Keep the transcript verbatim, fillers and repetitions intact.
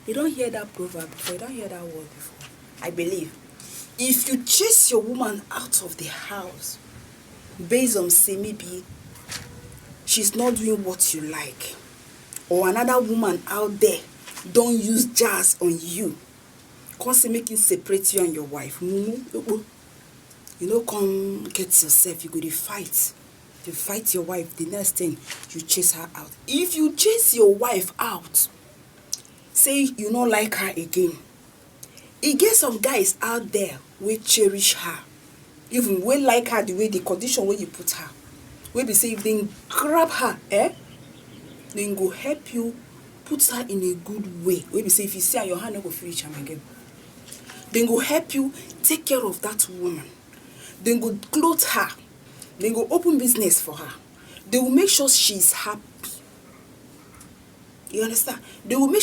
You don hear that proverb before? You don hear that word before? I believe if you chase your woman out of the house based on say maybe she's not doing what you like, or another woman out there don use jazz on you, come say make him separate you and your wife, mumu okpo, you no come get yourself, you go dey fight, you fight your wife, the next thing, you chase her out. If you chase your wife out, say you no like her again, e get some guys out there wey cherish her, even wey like her the way, the condition wey you put her, wey be say if dem grab her, eh, dem go help you put her in a good way, wey be say if you see her, your hand no go fit reach am again. Dem go help you take care of that woman. Dem go clothe her. Dem go open business for her. They will make sure she is happy. You understand? They will make